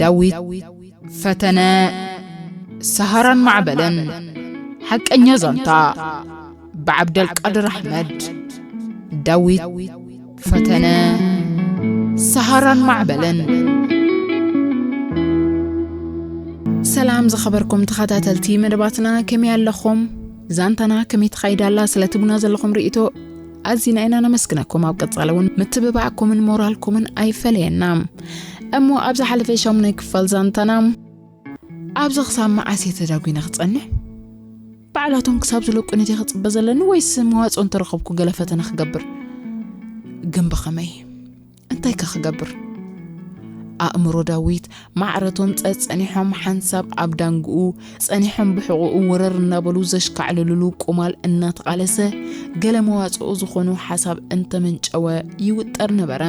ዳዊት ፈተነ፣ ሰሃራን ማዕበልን። ሓቀኛ ዛንታ፣ ብዓብደልቃድር ኣሕመድ። ዳዊት ፈተነ፣ ሰሃራን ማዕበልን። ሰላም ዝኸበርኩም ተኸታተልቲ መደባትና፣ ከመይ ኣለኹም? ዛንታና ከመይ ትኸይድ ኣላ? ስለ ትቡና ዘለኹም ርእይቶ ኣዚና ኢና ነመስግነኩም። ኣብ ቀጻሊ እውን ምትብባዕኩምን ሞራልኩምን ኣይፈለየና። እሞ ኣብ ዝሓለፈ ሻሙናይ ክፋል ዛንታና፣ ኣብዚ ክሳብ መዓስ እየ ተዳጒነ ክጸንሕ? ባዕላቶም ክሳብ ዝለቁኒ ድየ ክጽበ ዘለኒ፣ ወይስ መዋጽኦ እንተረኸብኩ ገለ ፈተነ ክገብር? ግን ብኸመይ? እንታይ ከ ክገብር? ኣእምሮ ዳዊት ማዕረቶም ጸጸኒሖም ሓንሳብ ኣብ ዳንግኡ ጸኒሖም ብሕቑኡ ወረር እናበሉ ዘሽካዕልልሉ ቁማል እናተቓለሰ ገለ መዋጽኦ ዝኾኑ ሓሳብ እንተመንጨወ ይውጠር ነበረ።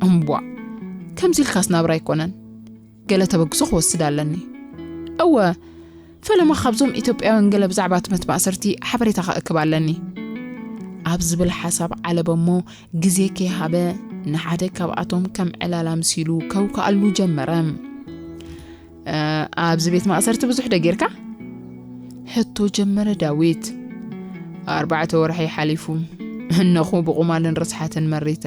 እምቧ፣ ከምዚ ኢልካስ ናብራ ኣይኮነን። ገለ ተበግሶ ክወስድ ኣለኒ። እወ፣ ፈለማ ካብዞም ኢትዮጵያውያን ገለ ብዛዕባ እቲ ቤት ማእሰርቲ ሓበሬታ ከእክብ ኣለኒ። ኣብ ዝብል ሓሳብ ዓለበ እሞ ግዜ ከይሃበ ንሓደ ካብኣቶም ከም ዕላል ኣምሲሉ ከውክኣሉ ጀመረ። "እ፣ ኣብዚ ቤት ማእሰርቲ ብዙሕ ዶ ጌርካ?" ሕቶ ጀመረ ዳዊት። "ኣርባዕተ ወርሒ ሓሊፉ፣ እነኹ ብቑማልን ርስሓትን መሪተ።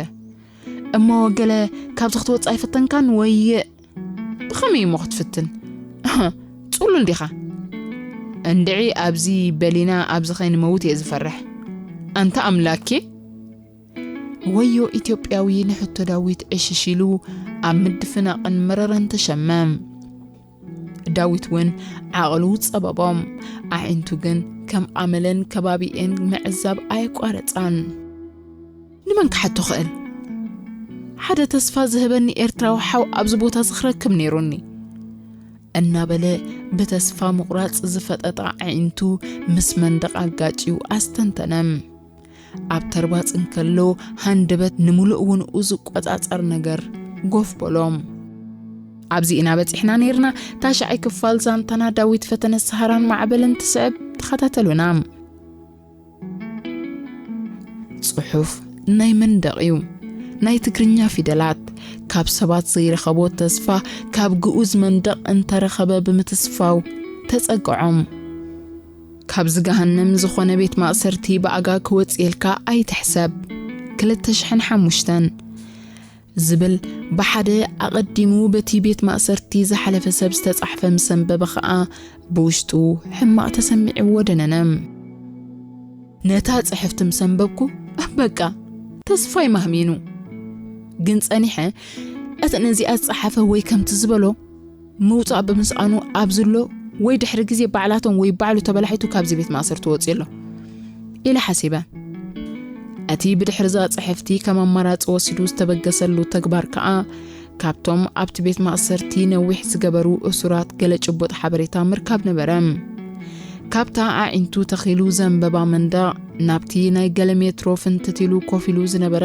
እሞ ገለ ካብዚ ክትወጽእ ኣይፈተንካን ወይ?" "ብኸመይ እሞ ክትፍትን? ጽሉል ዲኻ?" "እንድዒ ኣብዚ በሊና ኣብዚ ከይንመውት እየ ዝፈርሕ። ኣንታ ኣምላኬ!" ወዮ ኢትዮጵያዊ ንሕቶ ዳዊት ዕሽሽ ኢሉ ኣብ ምድፍናቕን መረረን ተሸመ። ዳዊት እውን ዓቕሉ ጸበቦም። ኣዒንቱ ግን ከም ኣመለን ከባቢኤን ምዕዛብ ኣየቋረጻን። "ንመን ክሓቶ ክእል? ሓደ ተስፋ ዝህበኒ ኤርትራዊ ሓው ኣብዚ ቦታ እዚ ክረክብ ነይሩኒ" እናበለ ብተስፋ ምቑራጽ ዝፈጠጣ ኣዒንቱ ምስ መንደቕ ኣጋጭዩ ኣስተንተነ። ኣብ ተርባጽ እንከሎ ሃንደበት ንምሉእ ውንኡ ዝቆጻጸር ነገር ጎፍ በሎ። ኣብዚ ኢና በጺሕና ነይርና። ታሽዓይ ክፋል ዛንታና ዳዊት ፈተነ ሰሃራን ማዕበልን ትስዕብ። ተኸታተሉና። ጽሑፍ ናይ መንደቕ እዩ። ናይ ትግርኛ ፊደላት ካብ ሰባት ዘይረኸቦ ተስፋ ካብ ግኡዝ መንደቕ እንተረኸበ ብምትስፋው ተጸግዖም። "ካብዚ ገሃነም ዝኾነ ቤት ማእሰርቲ ብኣጋ ክወጽእ ኢልካ ኣይትሕሰብ። ክልተ ሽሕን ሓሙሽተን" ዝብል ብሓደ ኣቐዲሙ በቲ ቤት ማእሰርቲ ዝሓለፈ ሰብ ዝተጻሕፈ ምስ ኣንበበ ኸኣ ብውሽጡ ሕማቕ ተሰሚዕዎ ደነነ። ነታ ጽሕፍቲ ምስ ኣንበብኩ፣ በቃ፣ ተስፋይ ማህሚኑ። ግን ጸኒሐ፣ እቲ ነዚኣ ዝጸሓፈ ወይ ከምቲ ዝበሎ፣ ምውጻእ ብምስኣኑ ኣብዚ ኣሎ፣ ወይ ድሕሪ ግዜ ባዕላቶም ወይ ባዕሉ ተበላሒቱ ካብዚ ቤት ማእሰርቲ ወጺኡ ኣሎ ኢለ ሓሲበ። እቲ ብድሕሪ እዛ ጽሕፍቲ ከም ኣማራጺ ወሲዱ ዝተበገሰሉ ተግባር ከኣ፣ ካብቶም ኣብቲ ቤት ማእሰርቲ ነዊሕ ዝገበሩ እሱራት ገለ ጭቡጥ ሓበሬታ ምርካብ ነበረ። ካብታ ኣዒንቱ ተኺሉ ዘንበባ መንደቕ ናብቲ ናይ ገለ ሜትሮ ፍንትት ኢሉ ኮፍ ኢሉ ዝነበረ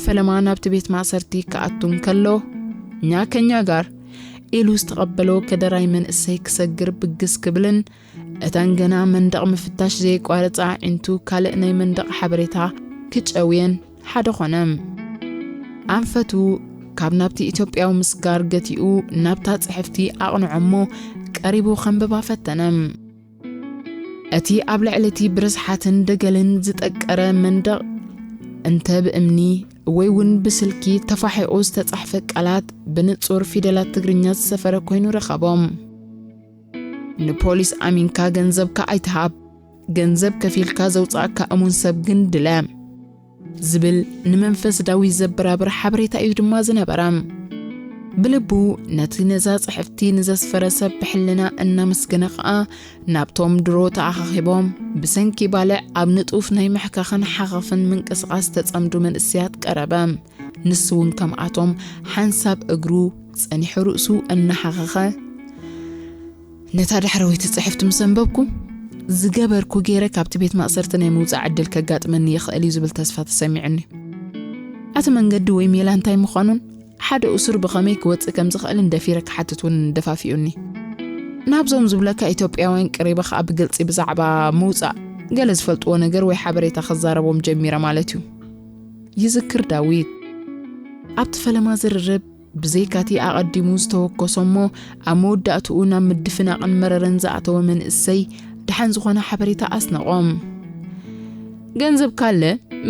ፈለማ ናብቲ ቤት ማእሰርቲ ክኣቱ እንከሎ፣ "ኛ ከኛ ጋር" ኢሉ ዝተቐበሎ ከደራይ መንእሰይ ክሰግር ብግስ ክብልን እተን ገና መንደቕ ምፍታሽ ዘየቋረጻ ኣዒንቱ ካልእ ናይ መንደቕ ሓበሬታ ክጨውየን ሓደ ኾነ። ኣንፈቱ ካብ ናብቲ ኢትዮጵያዊ ምስጋር ገቲኡ ናብታ ጽሕፍቲ ኣቕንዖ እሞ ቀሪቡ ከንብባ ፈተነ። እቲ ኣብ ልዕሊ እቲ ብርስሓትን ደገልን ዝጠቀረ መንደቕ እንተ ብእምኒ ወይ እውን ብስልኪ ተፋሒቑ ዝተጻሕፈ ቃላት ብንጹር ፊደላት ትግርኛ ዝሰፈረ ኮይኑ ረኸቦ። "ንፖሊስ ኣሚንካ ገንዘብካ ኣይትሃብ፣ ገንዘብ ከፊልካ ዘውጻእካ እሙን ሰብ ግን ድለ" ዝብል ንመንፈስ ዳዊት ዘበራብር ሓበሬታ እዩ ድማ ዝነበረ። ብልቡ ነቲ ነዛ ጽሕፍቲ ንዘስፈረ ሰብ ብሕልና እናመስገነ ኸኣ ናብቶም ድሮ ተኣኻኺቦም ብሰንኪ ባልዕ ኣብ ንጡፍ ናይ ምሕካኽን ሓኸኽን ምንቅስቓስ ዝተጸምዱ መንእሰያት ቀረበ። ንሱ እውን ከምኣቶም ሓንሳብ እግሩ ጸኒሑ ርእሱ እናሓኸኸ፣ "ነታ ዳሕረወይቲ ጽሕፍቲ ምስ ኣንበብኩ፣ ዝገበርኩ ገይረ ካብቲ ቤት ማእሰርቲ ናይ ምውጻእ ዕድል ከጋጥመኒ ይኽእል እዩ ዝብል ተስፋ ተሰሚዑኒ። እቲ መንገዲ ወይ ሜላ እንታይ ምዃኑን ሓደ እሱር ብኸመይ ክወጽእ ከም ዝኽእልን ደፊረ ክሓትት እውን ደፋፊኡኒ። ናብዞም ዝብለካ ኢትዮጵያውያን ቀሪበ ከኣ ብግልጺ ብዛዕባ ምውጻእ ገለ ዝፈልጥዎ ነገር ወይ ሓበሬታ ክዛረቦም ጀሚረ ማለት እዩ" ይዝክር ዳዊት። ኣብቲ ፈለማ ዝርርብ ብዘይካቲ ኣቐዲሙ ዝተወከሶ እሞ ኣብ መወዳእትኡ ናብ ምድፍናቕን መረረን ዝኣተወ መንእሰይ ደሓን ዝኾነ ሓበሬታ ኣስነቖም። ገንዘብ ካለ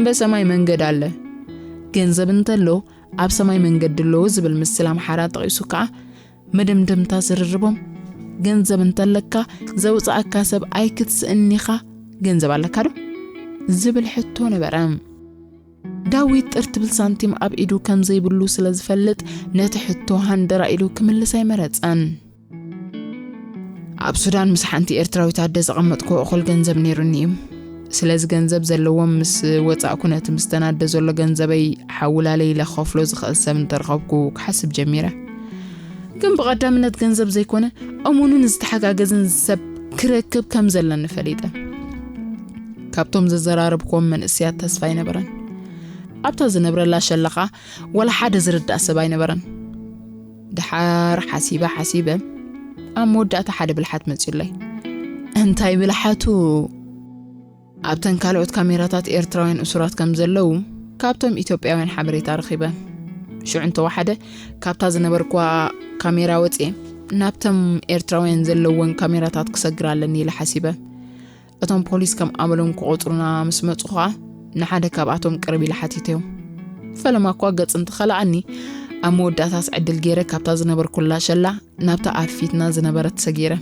በሰማይ መንገድ ኣለ። ገንዘብ እንተሎ ኣብ ሰማይ መንገዲ ኣሎ ዝብል ምስል ኣምሓራ ጠቒሱ ከኣ መደምደምታ ዝርርቦም፣ ገንዘብ እንተለካ ዘውፅኣካ ሰብ ኣይክትስእን ኢኻ፣ ገንዘብ ኣለካ ዶ? ዝብል ሕቶ ነበረ። ዳዊት ጥር ትብል ሳንቲም ኣብ ኢዱ ከም ዘይብሉ ስለ ዝፈልጥ ነቲ ሕቶ ሃንደራ ኢሉ ክምልስ ኣይመረጸን። ኣብ ሱዳን ምስ ሓንቲ ኤርትራዊት ኣደ ዘቐመጥኩ እኹል ገንዘብ ነይሩኒ እዩ። ስለዚ ገንዘብ ዘለዎም ምስ ወጻእኩ ነቲ ምስተን ኣደ ዘሎ ገንዘበይ ሓውላለይ ኢለ ክኸፍሎ ዝኽእል ሰብ እንተረኸብኩ ክሓስብ ጀሚረ። ግን ብቐዳምነት ገንዘብ ዘይኮነ እሙንን ዝተሓጋገዝን ሰብ ክረክብ ከም ዘለኒ ፈሊጠ። ካብቶም ዘዘራረብኩዎም መንእሰያት ተስፋ ኣይነበረን። ኣብታ ዝነብረላ ሸለኻ ወላ ሓደ ዝርዳእ ሰብ ኣይነበረን። ድሓር ሓሲበ ሓሲበ ኣብ መወዳእታ ሓደ ብልሓት መጺኡለይ። እንታይ ብልሓቱ? ኣብተን ካልኦት ካሜራታት ኤርትራውያን እሱራት ከም ዘለዉ ካብቶም ኢትዮጵያውያን ሓበሬታ ረኺበ። ሽዑ እንተወሓደ ካብታ ዝነበርኩዋ ካሜራ ወጽየ ናብተም ኤርትራውያን ዘለወን ካሜራታት ክሰግር ኣለኒ ኢለ ሓሲበ። እቶም ፖሊስ ከም ኣመሎም ክቖጽሩና ምስ መጹ ኸኣ ንሓደ ካብኣቶም ቅርብ ኢለ ሓቲተዮ። ፈለማ እኳ ገጽ እንተኸልኣኒ ኣብ መወዳእታስ ዕድል ገይረ ካብታ ዝነበርኩላ ሸላ ናብታ ኣብ ፊትና ዝነበረት ሰጊረ።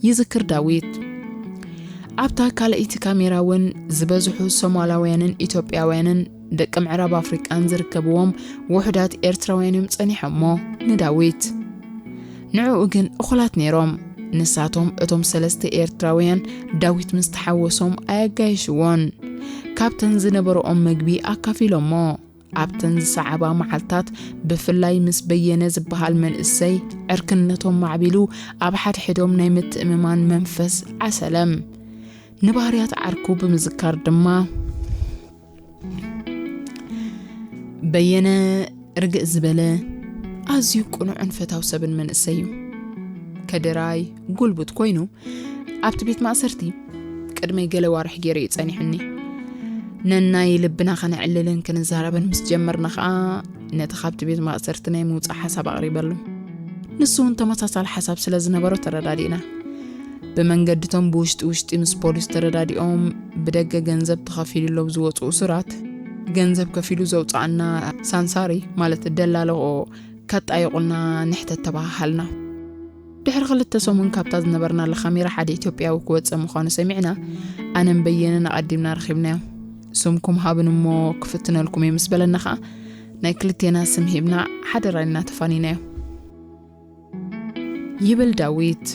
ይዝክር ዳዊት። ኣብታ ካልኣይቲ ካሜራ እውን ዝበዝሑ ሶማላውያንን ኢትዮጵያውያንን ደቂ ምዕራብ ኣፍሪቃን ዝርከብዎም ውሑዳት ኤርትራውያን እዮም ጸኒሖሞ ንዳዊት። ንዕኡ ግን እኹላት ነይሮም። ንሳቶም እቶም ሰለስተ ኤርትራውያን ዳዊት ምስ ተሓወሶም ኣየጋየሽዎን። ካብተን ዝነበረኦም መግቢ ኣካፊሎሞ። ኣብተን ዝሰዓባ መዓልታት ብፍላይ ምስ በየነ ዝበሃል መንእሰይ ዕርክነቶም ማዕቢሉ ኣብ ሓድሕዶም ናይ ምትእምማን መንፈስ ዓሰለ። ንባህርያት ዓርኩ ብምዝካር ድማ በየነ ርግእ ዝበለ ኣዝዩ ቅኑዕን ፈታው ሰብን መንእሰይ እዩ። ከደራይ ጉልቡት ኮይኑ ኣብቲ ቤት ማእሰርቲ ቅድመይ ገለ ዋርሕ ገይሩ እዩ ጸኒሑኒ። ነናይ ልብና ከነዕልልን ክንዛረብን ምስ ጀመርና ኸኣ ነቲ ካብቲ ቤት ማእሰርቲ ናይ ምውጻእ ሓሳብ ኣቕሪበሉ። ንሱ እውን ተመሳሳሊ ሓሳብ ስለ ዝነበሮ ተረዳዲእና። ብመንገድቶም ብውሽጢ ውሽጢ ምስ ፖሊስ ተረዳዲኦም ብደገ ገንዘብ ተኸፊሉሎም ዝወጹ እሱራት ገንዘብ ከፊሉ ዘውጽኣና ሳንሳሪ ማለት ደላሎ ከጣይቑልና ንሕተት ተባሃሃልና። ድሕሪ ክልተ ሰሙን ካብታ ዝነበርናላ ካሜራ ሓደ ኢትዮጵያዊ ክወጽእ ምዃኑ ሰሚዕና ኣነን በየነን ኣቐዲምና ረኺብናዮ። ስምኩም ሃብን እሞ ክፍትነልኩም እየ ምስ በለና ኸኣ ናይ ክልቴና ስም ሂብና ሓደራ ኢልና ተፋኒናዮ። ይብል ዳዊት።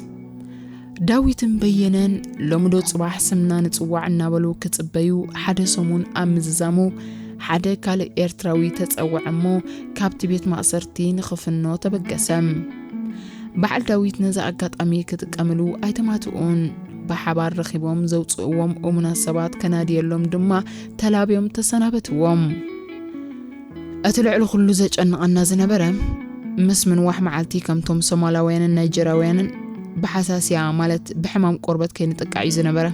ዳዊትን በየነን ሎሚ ዶ ጽባሕ ስምና ንጽዋዕ እናበሉ ክጽበዩ ሓደ ሰሙን ኣብ ምዝዛሙ ሓደ ካልእ ኤርትራዊ ተጸውዐ እሞ ካብቲ ቤት ማእሰርቲ ንኽፍኖ ተበገሰ። በዓል ዳዊት ነዚ ኣጋጣሚ ክጥቀምሉ ኣይተማትኡን። ብሓባር ረኺቦም ዘውጽእዎም እሙናት ሰባት ከናድየሎም ድማ ተላብዮም ተሰናበትዎም። እቲ ልዕሊ ኩሉ ዘጨንቐና ዝነበረ ምስ ምንዋሕ መዓልቲ ከምቶም ሶማላውያንን ናይጀራውያንን ብሓሳስያ ማለት ብሕማም ቆርበት ከይንጥቃዕ እዩ ዝነበረ።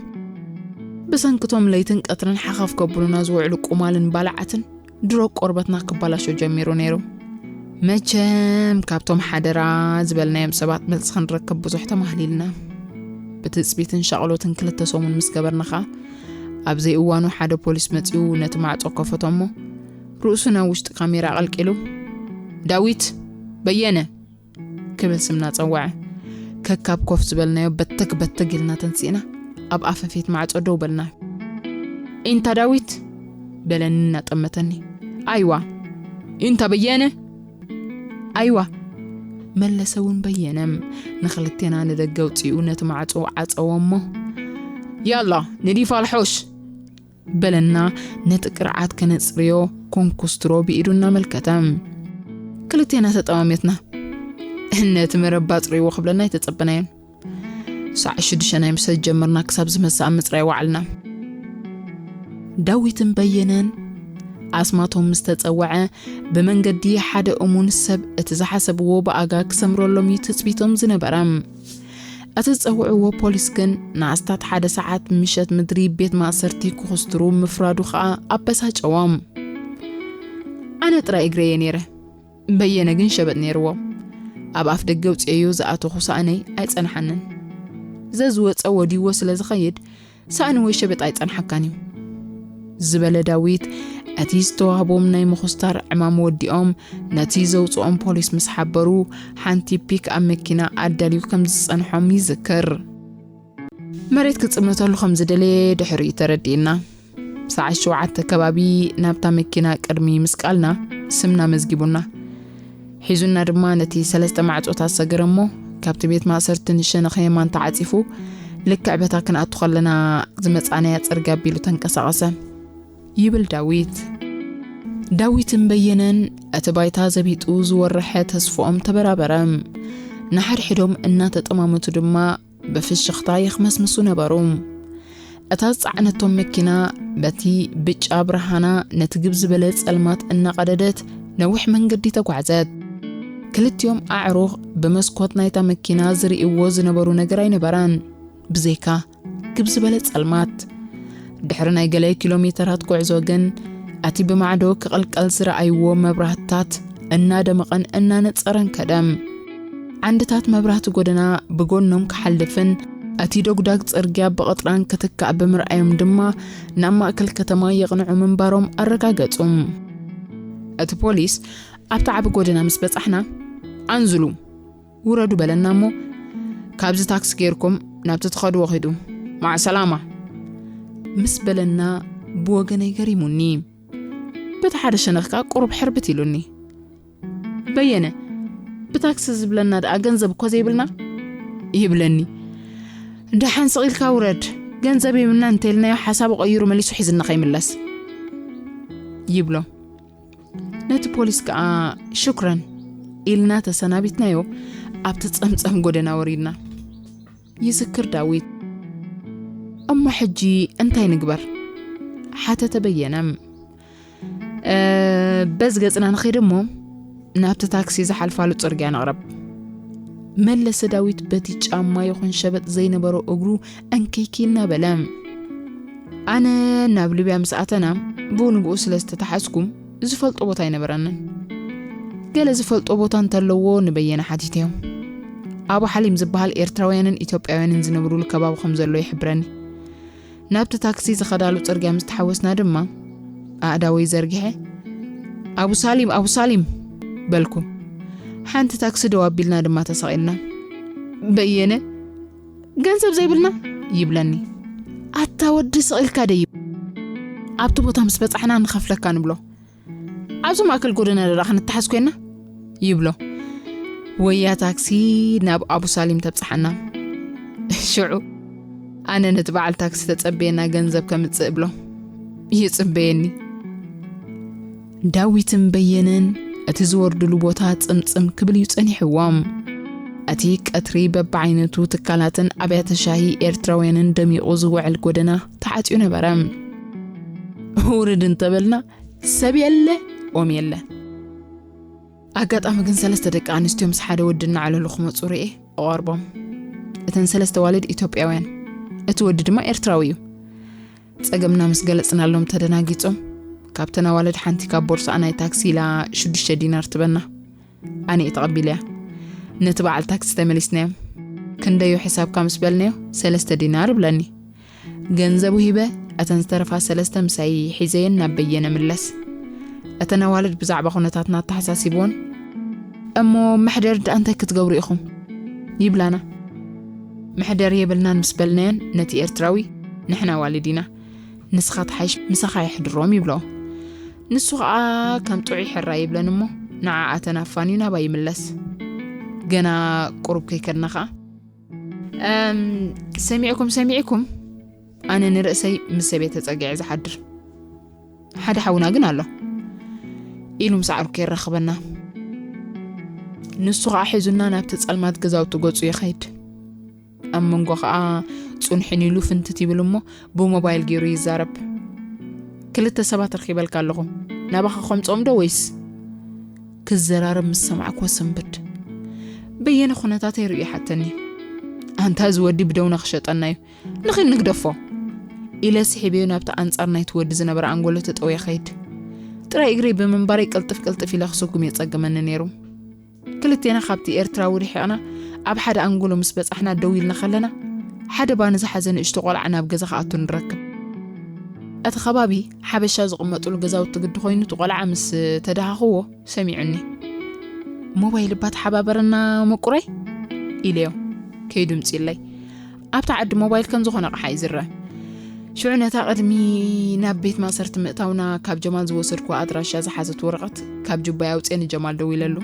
ብሰንክቶም ለይትን ቀትርን ሓኻፍ ከብሉና ዝውዕሉ ቁማልን ባልዓትን ድሮ ቆርበትና ክባላሾ ጀሚሩ ነይሩ። መቸም ካብቶም ሓደራ ዝበልናዮም ሰባት መልሲ ክንረክብ ብዙሕ ተማህሊልና። ብትጽቢትን ሻቕሎትን ክልተ ሰሙን ምስ ገበርና ኸኣ ኣብ ዘይእዋኑ ሓደ ፖሊስ መጺኡ ነቲ ማዕጾ ከፈቶ እሞ ርእሱ ናብ ውሽጢ ካሜራ ኣቐልቂሉ ዳዊት በየነ ክብል ስምና ጸወዐ። ከካብ ኮፍ ዝበልናዮ በተግ በተግ ኢልና ተንሲእና ኣብ ኣፈፌት ማዕጾ ደው በልና። ኢንታ ዳዊት በለኒ እናጠመተኒ። ኣይዋ። ኢንታ በየነ ኣይዋ መለሰ እውን በየነ ንኽልቴና ንደገ ኣውጺኡ ነቲ ማዕጾ ዓጸዎ እሞ ያላ ንዲፋል ሖሽ በለና ነቲ ቅርዓት ከነጽርዮ ኮንኩስትሮ ብኢዱ እናመልከተ ክልቴና ተጠማሚትና ነቲ መረብ ኣጽርይዎ ክብለና ኣይተጸበናዮን። ሳዕ ሽዱሽተ ናይ ምሸት ጀመርና ክሳብ ዝመሳእ ምጽራይ ዋዕልና። ዳዊትን በየነን ኣስማቶም ምስ ተጸወዐ ብመንገዲ ሓደ እሙን ሰብ እቲ ዝሓሰብዎ ብኣጋ ክሰምረሎም እዩ ትጽቢቶም ዝነበረ። እቲ ዝጸውዕዎ ፖሊስ ግን ንኣስታት ሓደ ሰዓት ምሸት ምድሪ ቤት ማእሰርቲ ክኹስትሩ ምፍራዱ ኸኣ ኣበሳጨዎም። ኣነ ጥራይ እግረየ ነይረ። በየነ ግን ሸበጥ ነይርዎ። ኣብ ኣፍ ደገ ውፅኤዮ ዝኣተኹ ሳእነይ ኣይፀንሓንን። ዘዝወፀ ወዲዎ ስለ ዝኸይድ ሳእኒ ወይ ሸበጥ ኣይፀንሓካን እዩ ዝበለ ዳዊት፣ እቲ ዝተዋህቦም ናይ ምኹስታር ዕማም ወዲኦም ነቲ ዘውፅኦም ፖሊስ ምስ ሓበሩ፣ ሓንቲ ፒክ ኣብ መኪና ኣዳልዩ ከም ዝፀንሖም ይዝክር። መሬት ክፅምተሉ ከም ዝደለየ ድሕሪኡ ተረዲእና። ሰዓት ሸውዓተ ከባቢ ናብታ መኪና ቅድሚ ምስቃልና ስምና መዝጊቡና። ሒዙና ድማ ነቲ ሰለስተ ማዕጾታት ሰገረ እሞ፣ ካብቲ ቤት ማእሰርቲ ንሸነኽ የማን ተዓጺፉ፣ ልክዕ በታ ክንኣቱ ከለና ዝመጻናያ ጽርግያ ኣቢሉ ተንቀሳቐሰ። ይብል ዳዊት። ዳዊትን በየነን እቲ ባይታ ዘቢጡ ዝወረሐ ተስፍኦም ተበራበረ። ንሓድሕዶም እናተጠማመቱ ድማ ብፍሽኽታ የኽመስምሱ ነበሩ። እታ ዝጸዓነቶም መኪና በቲ ብጫ ብርሃና ነቲ ግብ ዝበለ ጸልማት እናቐደደት ነዊሕ መንገዲ ተጓዕዘት። ክልቲኦም ኣዕሩኽ ብመስኮት ናይታ መኪና ዝርእይዎ ዝነበሩ ነገር ኣይነበረን፣ ብዘይካ ግብ ዝበለ ጸልማት። ድሕሪ ናይ ገለ ኪሎ ሜተራት ጉዕዞ ግን፣ እቲ ብማዕዶ ክቕልቀል ዝረኣይዎ መብራህትታት እናደመቐን እናነጸረን ከደ። ዓንድታት መብራህቲ ጎደና ብጎኖም ክሓልፍን እቲ ዶግዳግ ጽርግያ ብቕጥራን ክትካእ ብምርኣዮም ድማ፣ ናብ ማእከል ከተማ የቕንዑ ምንባሮም ኣረጋገጹ። እቲ ፖሊስ ኣብቲ ዓቢ ጎደና ምስ በጻሕና፣ "ኣንዝሉ፣ ውረዱ" በለና እሞ፣ "ካብዚ ታክሲ ጌርኩም ናብቲ ትኸድዎ ኺዱ፣ ማዕ ሰላማ" ምስ በለና፣ ብወገነይ ገሪሙኒ። በቲ ሓደ ሸነኽ ከኣ ቁሩብ ሕርብት ኢሉኒ። "በየነ፣ ብታክሲ ዝብለና ደኣ ገንዘብ እኮ ዘይብልና?" ይብለኒ። "ደሓን ስቕ ኢልካ ውረድ፣ ገንዘብ የብልና እንተኢልናዮ ሓሳቡ ቀይሩ መሊሱ ሒዝና ከይምለስ" ይብሎ። ነቲ ፖሊስ ከኣ "ሽክረን" ኢልና ተሰናቢትናዮ፣ ኣብቲ ጸምጸም ጎደና ወሪድና። ይዝክር ዳዊት። "እሞ ሕጂ እንታይ ንግበር?" ሓተተ በየነ። "እ፣ በዚ ገጽና ንኸይድ እሞ ናብቲ ታክሲ ዝሓልፋሉ ጽርግያ ንቕረብ" መለሰ ዳዊት፣ በቲ ጫማ ይኹን ሸበጥ ዘይነበሮ እግሩ እንክይኪ እናበለ። ኣነ ናብ ሊብያ ምስ ኣተና፣ ብኡ ንግኡ ስለ ዝተተሓዝኩ ዝፈልጦ ቦታ ኣይነበረንን። ገለ ዝፈልጦ ቦታ እንተለዎ ንበየነ ሓቲተዮ። ኣቡ ሓሊም ዝበሃል ኤርትራውያንን ኢትዮጵያውያንን ዝነብሩሉ ከባቢ ከም ዘሎ ይሕብረኒ። ናብቲ ታክሲ ዝኸዳሉ ጽርግያ ምስ ተሓወስና ድማ፣ ኣእዳወይ ዘርጊሐ፣ "ኣቡ ሳሊም፣ ኣቡ ሳሊም!" በልኩ። ሓንቲ ታክሲ ደው ኣቢልና ድማ ተሰቒልና። "በየነ፣ ገንዘብ ዘይብልና?" ይብለኒ። "ኣታ ወዲ ስቕ ኢልካ ደይብ። ኣብቲ ቦታ ምስ በጻሕና ንኸፍለካ" ንብሎ። "ኣብዚ ማእከል ጎደና ደኣ ክንተሓዝ ኮይና?" ይብሎ። ወያ ታክሲ ናብ ኣቡ ሳሊም ተብጽሓና። ሽዑ ኣነ ነቲ በዓል ታክሲ ተጸብየና ገንዘብ ከምጽእ እብሎ። ይጽበየኒ። ዳዊትን በየነን እቲ ዝወርድሉ ቦታ ጽምጽም ክብል እዩ ጸኒሕዎም። እቲ ቀትሪ በብዓይነቱ ትካላትን ኣብያተ ሻሂ ኤርትራውያንን ደሚቑ ዝውዕል ጎደና ተዓጽዩ ነበረ። ውርድ እንተበልና ሰብ የለ፣ ኦም የለ። ኣጋጣሚ ግን ሰለስተ ደቂ ኣንስትዮ ምስ ሓደ ወዲ እናዓለሉ ክመጹ ርእየ እቐርቦም። እተን ሰለስተ ኣዋልድ ኢትዮጵያውያን፣ እቲ ወዲ ድማ ኤርትራዊ እዩ። ጸገምና ምስ ገለጽናሎም ተደናጊጾም፣ ካብተን ኣዋልድ ሓንቲ ካብ ቦርስኣ ናይ ታክሲ ኢላ ሽዱሽተ ዲናር ትበና። ኣነ እየ ተቐቢለያ። ነቲ በዓል ታክሲ ተመሊስናዮም። "ክንደዩ ሕሳብካ?" ምስ በልናዮ፣ "ሰለስተ ዲናር" ብለኒ። ገንዘቡ ሂበ፣ እተን ዝተረፋ ሰለስተ ምሳይ ሒዘየን ናብ በየነ ምለስ። እተን ኣዋልድ ብዛዕባ ኩነታትና ኣተሓሳሲብወን፣ "እሞ መሕደር ደኣ እንታይ ክትገብሩ ኢኹም?" ይብላና። "መሕደር የብልናን" ምስ በልናየን፣ ነቲ ኤርትራዊ፣ "ንሕና ኣዋልድ ኢና፣ ንስኻ ትሓይሽ፣ ምሳኻ የሕድሮም" ይብሎ። ንሱ ኸኣ ከም ጥዑይ ሕራይ ይብለን እሞ፣ ንዓኣተን ኣፋንዩ ናባይ ይምለስ። ገና ቁሩብ ከይከድና ኸኣ፣ "እም፣ ሰሚዕኩም፣ ሰሚዕኩም?" ኣነ ንርእሰይ ምስ ሰብ እየ ተጸጊዐ ዝሓድር። "ሓደ ሓውና ግን ኣሎ" ኢሉ ምስ ዓርኩ የራኽበና። ንሱ ኸኣ ሒዙና ናብቲ ጸልማት ገዛውቲ ገጹ ይኸይድ። ኣብ መንጎ ኸኣ ጽንሕን ኢሉ ፍንትት ይብል እሞ ብሞባይል ገይሩ ይዛረብ። "ክልተ ሰባት ረኺበልካ ኣለኹ፣ ናባኻ ከምጽኦም ዶ ወይስ?" ክዘራረብ ምስ ሰማዕኩዎ ስንብድ። በየነ ኩነታተይ ርእዩ ሓተኒ። "ኣንታ እዚ ወዲ ብደውና ክሸጠና እዩ፣ ንኺድ ንግደፎ" ኢለ ስሒበዮ ናብቲ ኣንጻር ናይቲ ወዲ ዝነበረ ኣንጎሎ ተጠውየ ኸይድ። ጥራይ እግረይ ብምንባረይ ቅልጥፍ ቅልጥፍ ኢለ ክስጉም የጸግመኒ ነይሩ። ክልቴና ካብቲ ኤርትራዊ ርሒቕና ኣብ ሓደ ኣንጎሎ ምስ በጻሕና ደው ኢልና ከለና፣ ሓደ ባኒ ዝሓዘ ንእሽቶ ቆልዓ ናብ ገዛ ክኣቱ ንረክብ። እቲ ከባቢ ሓበሻ ዝቕመጡሉ ገዛውቲ ግዲ ኮይኑ፣ እቲ ቆልዓ ምስ ተደሃኽዎ ሰሚዑኒ። "ሞባይል እባ ተሓባበረና መቁረይ?" ኢለዮ ከይዱ ምጽኢለይ። ኣብታ ዓዲ ሞባይል ከም ዝኾነ ኣቕሓ እዩ ዝረአ። ሽዑ ነታ ቅድሚ ናብ ቤት ማእሰርቲ ምእታውና ካብ ጀማል ዝወሰድኩ ኣድራሻ ዝሓዘት ወረቐት ካብ ጁባይ ኣውፅኤ ንጀማል ደዊለሉ።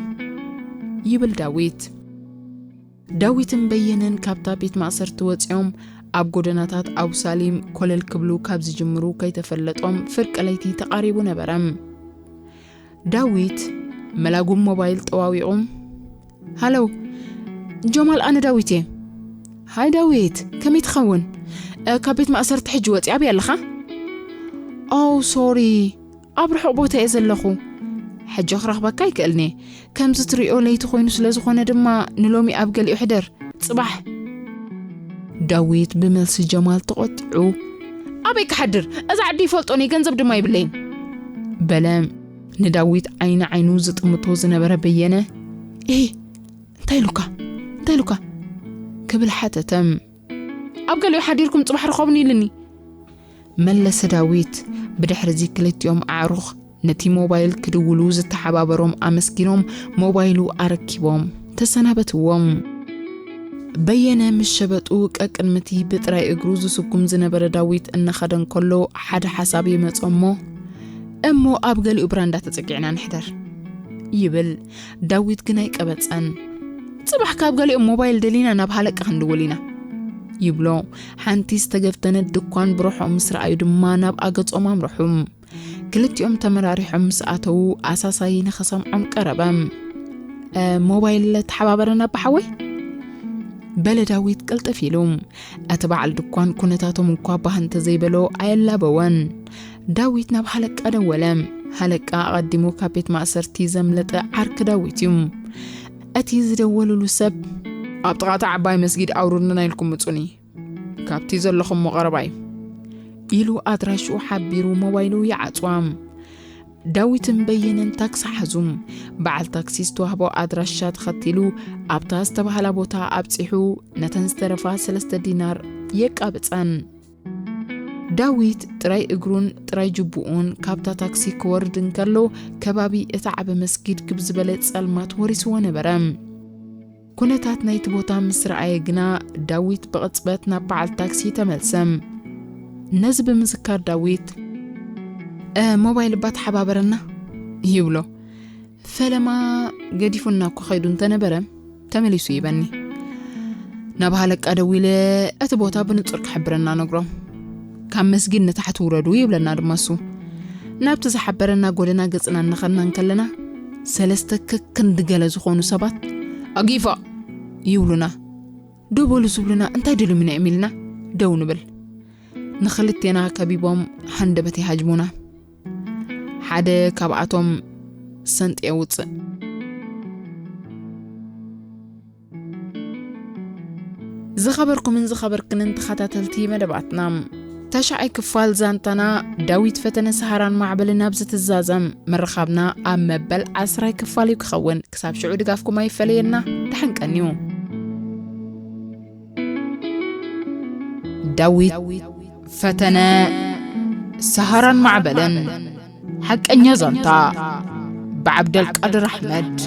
ይብል ዳዊት። ዳዊትን በየነን ካብታ ቤት ማእሰርቲ ወፂኦም ኣብ ጎደናታት ኣቡሳሊም ኮለል ክብሉ ካብ ዝጅምሩ ከይተፈለጦም ፍርቂ ለይቲ ተቓሪቡ ነበረ። ዳዊት መላጉም ሞባይል ጠዋዊቑ፣ "ሃለው ጀማል፣ ኣነ ዳዊት እየ." "ሃይ ዳዊት፣ ከመይ ትኸውን? እ፣ ካብ ቤት ማእሰርቲ ሕጂ ወፂ፣ ኣበይ ኣለኻ?" "ኦ ሶሪ፣ ኣብ ርሑቕ ቦታ እየ ዘለኹ። ሕጂ ክረኽበካ ኣይክእልን እየ። ከምዚ ትሪኦ ለይቲ ኮይኑ ስለ ዝኾነ ድማ ንሎሚ ኣብ ገሊኡ ሕደር፣ ጽባሕ።" ዳዊት ብመልሲ ጀማል ተቖጢዑ፣ "ኣበይ ክሓድር? እዛ ዓዲ ይፈልጦን እየ፣ ገንዘብ ድማ ይብለይን" በለ። ንዳዊት ዓይኒ ዓይኑ ዝጥምቶ ዝነበረ በየነ፣ "ኤ፣ እንታይ ኢሉካ? እንታይ ኢሉካ?" ክብል ሓተተ። "ኣብ ገሊኡ ሓዲርኩም ጽባሕ ርኸቡኒ ኢሉኒ" መለሰ ዳዊት። ብድሕሪ እዚ ክልቲኦም ኣዕሩኽ ነቲ ሞባይል ክድውሉ ዝተሓባበሮም ኣመስጊኖም ሞባይሉ ኣረኪቦም ተሰናበትዎም። በየነ ምስ ሸበጡ ቀቅድምቲ ብጥራይ እግሩ ዝስጉም ዝነበረ ዳዊት እናኸደ እንከሎ ሓደ ሓሳብ ይመጾ እሞ፣ "እሞ ኣብ ገሊኡ ብራንዳ ተጸጊዕና ንሕደር" ይብል። ዳዊት ግን ኣይቀበጸን። "ጽባሕ ካብ ገሊኦም ሞባይል ደሊና ናብ ሃለቃ ክንድውል ኢና" ይብሎ። ሓንቲ ዝተገፍተነት ድኳን ብርሖም ምስ ረኣዩ ድማ ናብ ኣገጾም ኣምርሑ። ክልቲኦም ተመራሪሖም ምስ ኣተዉ ኣሳሳይ ንኸሰምዖም ቀረበ። "እ፣ ሞባይል ተሓባበረና ኣባሓወይ?" በለ ዳዊት ቅልጥፍ ኢሉ። እቲ በዓል ድኳን ኩነታቶም እኳ ባህ እንተዘይበሎ ኣየላበወን። ዳዊት ናብ ሃለቃ ደወለ። ሃለቃ ኣቐዲሙ ካብ ቤት ማእሰርቲ ዘምለጠ ዓርኪ ዳዊት እዩ። እቲ ዝደወሉሉ ሰብ፣ "ኣብ ጥቓ እታ ዓባይ መስጊድ ኣውርዱና ኢልኩም ምጹኒ፣ ካብቲ ዘለኹሞ ቀረባ እዩ" ኢሉ ኣድራሽኡ ሓቢሩ ሞባይሉ ይዓጽዋ። ዳዊትን በየነን ታክሲ ሓዙ። በዓል ታክሲ ዝተዋህቦ ኣድራሻ ተኸቲሉ ኣብታ ዝተባህላ ቦታ ኣብጺሑ ነተን ዝተረፋ ሰለስተ ዲናር የቃብጸን። ዳዊት ጥራይ እግሩን ጥራይ ጅቡኡን ካብታ ታክሲ ክወርድ እንከሎ፣ ከባቢ እቲ ዓቢ መስጊድ ግብ ዝበለ ጸልማት ወሪስዎ ነበረ። ኩነታት ናይቲ ቦታ ምስ ረኣየ ግና፣ ዳዊት ብቕጽበት ናብ በዓል ታክሲ ተመልሰ። ነዚ ብምዝካር ዳዊት፣ "እ፣ ሞባይል እባ ተሓባበረና" ይብሎ። ፈለማ ገዲፉና እኮ ከይዱ እንተነበረ፣ ተመሊሱ ይበኒ። ናብ ሃለቃ ደዊለ እቲ ቦታ ብንጹር ክሕብረና ነግሮ። "ካብ መስጊድ ንታሕቲ ውረዱ" ይብለና ድማ እሱ። ናብቲ ዝሓበረና ጎደና ገጽና እናኸድና እንከለና፣ ሰለስተ ከክንዲ ገለ ዝኾኑ ሰባት "ኣጊፋ" ይብሉና። "ደው በሉ" ዝብሉና እንታይ ደልዮም ኢና እዮም ኢልና ደው ንብል። ንኽልቴና ከቢቦም ሃንደበት ይሃጅሙና። ሓደ ካብኣቶም ሰንጢ የውፅእ። ዝኸበርኩምን ዝኸበርክንን ተኸታተልቲ መደባትና፣ ተሽዓይ ክፋል ዛንታና ዳዊት ፈተነ ሰሃራን ማዕበልን ኣብ ዝትዛዘም ምርኻብና ኣብ መበል ዓስራይ ክፋል እዩ ክኸውን። ክሳብ ሽዑ ድጋፍኩም ኣይፈለየና። ደሓን ቀንዩ። ዳዊት ፈተነ ሰሃራን ማዕበልን። ሓቀኛ ዛንታ ብዓብደልቃድር ኣሕመድ።